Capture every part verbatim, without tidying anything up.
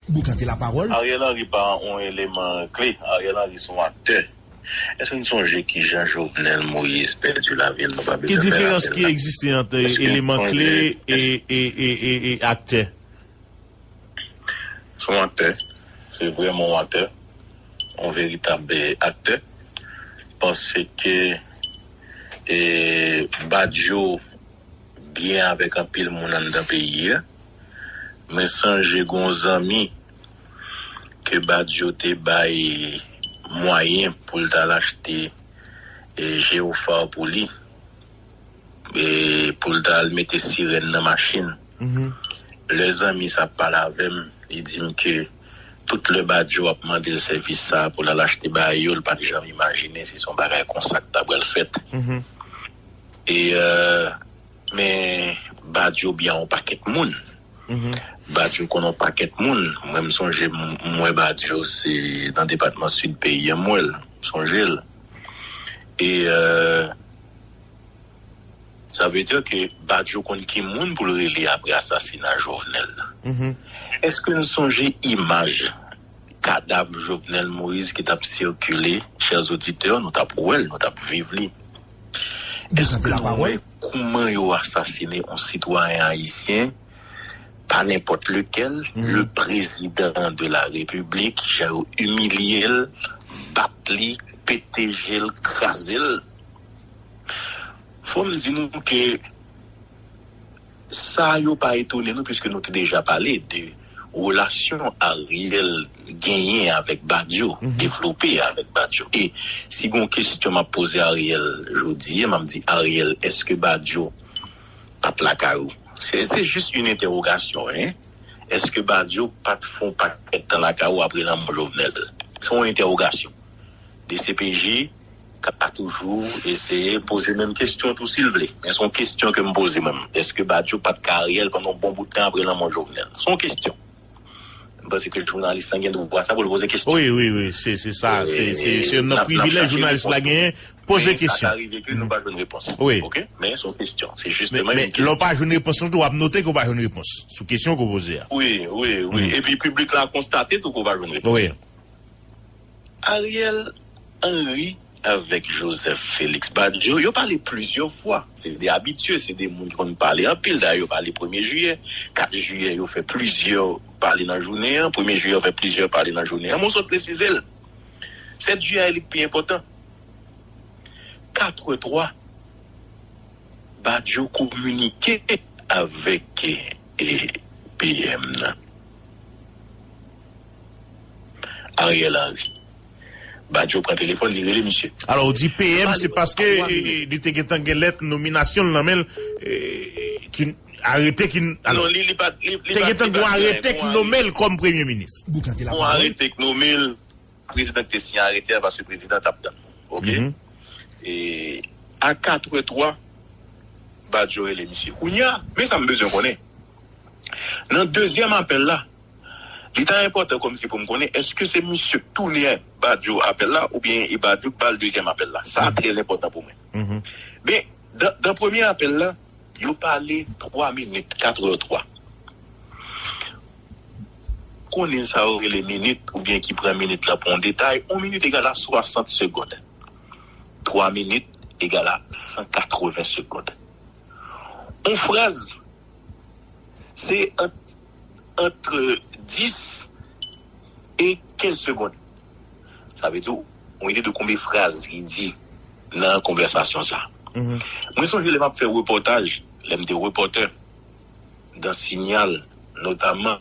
Boukante lapawòl. Ariel Henry pa yon eleman kle. Ariel Henry se yon aktè. Èske n sonje kijan Jovenel Moïse pèdi lavi l? Nou pa bezwen fè rapèl la. Ki diferans ki egziste ant eleman kle e, e, e, e, e aktè? Se yon aktè. Se vrèman yon aktè. Yon veritab, eh, aktè. Paske, eh, Badio byen avèk anpil moun anndan peyi a. Mwen sonje gon zanmi ke Badio te bay mwayen pou l t al achte, eh, Geophar pou li. E pou l ta al mete sirèn nan machin. Lè zanmi sa ap pale avè m, li di m ke tout lè Badio ap mande l sèvis sa a pou l al achte bagay yo, l pa t janm imajine si se yon bagay konsa k ta pral fèt. E, euh, men Badio byen yon pakèt moun. Badio konn yon pakèt moun. Mwen, m sonje m, m wè Badio se nan depatman Sid peyi a, m wè l. M sonje l. E, euh, Sa vle di ke Badio konn ki moun pou l rele apre asasina Jovenel la. Èske n sonje imaj kadav Jovenel Moïse ki t ap sikile, chers auditeurs, nou t ap wè l, nou t ap viv li? Èske nou wè kouman yo asasine yon sitwayen ayisyen, pa nenpòt lekèl, le président de la République, jan yo imilye l, bat li, pete je l, kraze l? Fò m di nou ke sa yo pa etone nou, piske nou te deja pale de relasyon Ariel genyen avèk Badio, devlope avèk Badio. E si gon kesyon m ap poze Ariel jodi a, m ap di, Ariel, èske Badio pa t lakay ou? Se, se jis yon entèwogasyon, en. Èske Badio pa t fè yon pakèt tan lakay ou apre lanmò Jovenel? Se yon entèwogasyon. D C P J ka toujou eseye poze menm kesyon tou si l vle. Men se yon kesyon ke m poze mwen menm. Èske Badio pa t ka reyèl pandan yon bon bout tan apre lanmò Jovenel? Se yon kesyon. M panse ke jounalis lan gen dwa sa pou l poze kesyon. Wi, wi, wi. Se, se sa. Se, se, se youn nan privilèj jounalis la genyen. Poze kesyon. Men sa ka rive ke nou pa jwenn repons. Wi. Oke? Men se yon kesyon. Se jisteman yon kesyon. Men lè w pa jwenn repons lan tou, w ap note ke w pa jwenn repons sou kesyon ke w poze a. Wi, wi, wi. Epi piblik la konstate tou ke w pa jwenn repons. Wi. Ariel Henry avèk Joseph Félix Badio, yo pale plizyè fwa. Se de abitye, se de moun ki konn pale anpil. Dayè, yo pale premye jiyè, kat jiyè, yo fè plizyè pale nan jounen an. Premye jiyè, yo fè plizyè pale nan jounen an. Men w sot presize l. Sèt jiyè a, e li k pi enpòtan. Katrè twa, Badio kominike avèk, eh, P M nan. Ariel Henry. Badio pran telefòn, li rele misye. Alò, ou di P M, se paske, eh, li te gentan gen lèt nominasyon l nan men l, eh, ki, arete ki, alò, non, li, li pa, li, li te gentan gon arete ki nonmen l kòm premye minis. Gon arete ki nonmen l, prezidan ki te siyen arete a, paske prezidan t ap tann. Oke? E a katrè twa, Badio rele misye. Kounye a, men sa m bezwen konnen. Nan dezyèm apèl la, li ta enpòtan kòmsi pou m konnen èske se misye k tounen Badio apèl la oubyen e Badio k ba l dezyèm apèl la. Sa trè enpòtan pou mwen. Men, dan, dan premye apèl la, yo pale twa minit, katrè twa. Konnen sa yo rele minit oubyen ki pran minit la pou yon detay, yon minit egal a swasant segond. Twa minit egal a san katreven segond. Yon fraz, se ant, ant dis e kenz segond. Sa vle di w, yon ide de konbyen fraz ki di nan konvèsasyon sa. Mwen sonje lè m ap fè repòtaj, lè m te repòtè, dan Sinyal, notaman,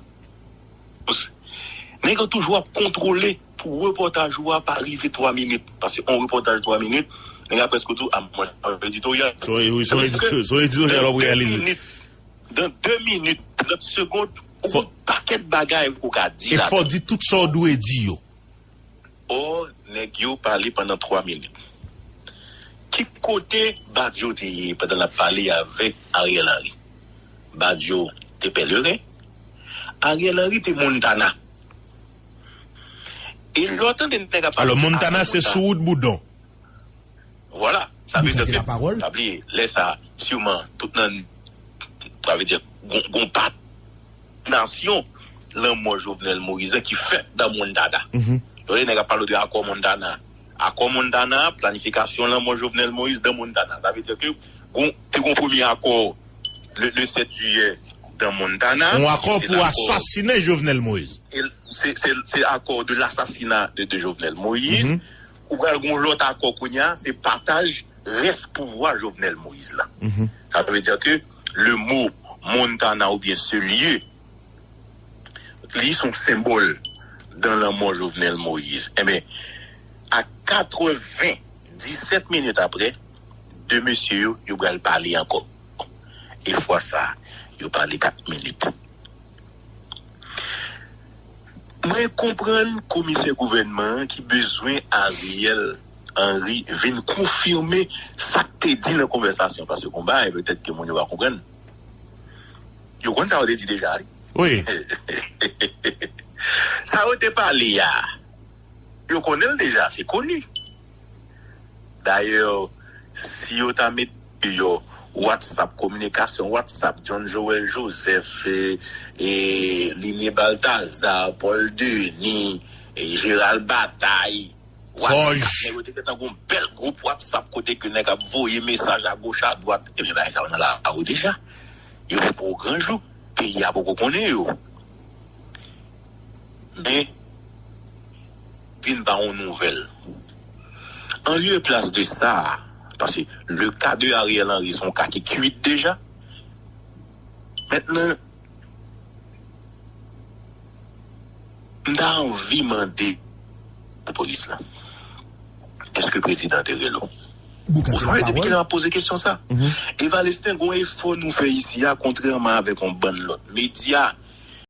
nèg yo toujou ap kontwole pou repòtaj ou a pa rive twa minit. Paske yon repòtaj twa minit, nèg la prèske tou, a mwen, editoryal. Se yon, wi, se yon edito-, se yon editoryal w ap reyalize. Dan de minit, trant segond, ou gon pakèt bagay ou ka di ladan. E fò w di tout sa w dwe di yo. Ò, nèg yo pale pandan twa minit. Ki kote Badio te ye pandan l ap pale avèk Ariel Henry? Badio te Pèleren. Ariel Henry te Montana. E lè w tande nèg ap pale. Alò, Montana se sou wout Boudon. Vwala. Sa vle di ke, pa bliye, lè sa, siman, tout nan, sa vle di, gon, gon pa nasyon lanmò Jovenel Moïse lan ki fèt dan Montana. Tande, nèg ap pale de akò Montana. Akò Montana, planifikasyon lanmò Jovenel Moïse dan Montana. Sa vle di ke gon, te gon premye akò le, le sèt jiyè dan Montana. Yon akò pou asasinen Jovenel Moïse. Se, se, se akò de lasasina de, de Jovenel Moïse. Ou pral gon lòt akò kounye a, se pataj rès pouvwa Jovenel Moïse la. Sa vle di ke le mo Montana oubyen se lye li se yon senbòl dan lanmò Jovenel Moïse. Enben, a katreven disèt minit apre, de mesye yo, yo pral pale ankò. E fwa sa, yo pale kat minit. Mwen konprann komisè gouvènman an ki bezwen Ariel Henry vin konfime sa k te di nan konvèsasyon, paske gon bagay petèt ke moun yo pa konprann. Yo konn sa yo te di deja, wi. Sa yo te pale a, yo konnen l deja, se koni. Dayè, si yo ta met deyò WhatsApp, kominikasyon WhatsApp, John Joël Joseph, e, e, Liné Balthazar, Paul Denis, e, Gérald Bataille, WhatsApp, nèg yo te gentan gon bèl gwoup WhatsApp kote ke nèg ap voye mesaj agoch adwat. Ebyen, bagay sa yo nan lari deja. Yo poko gran jou. Peyi a poko konnen yo. Men, vin ba yon nouvèl. An lye e plas de sa, paske le ka de Ariel Henry se yon ka ki kuit deja. Mentnan, m ta anvi mande lapolis la, èske prezidan te rele w? Ou sonje depi kilè m ap poze kesyon sa? Evalestin, gon efò nou fè isi a, kontrèman avèk yon bann lòt medya,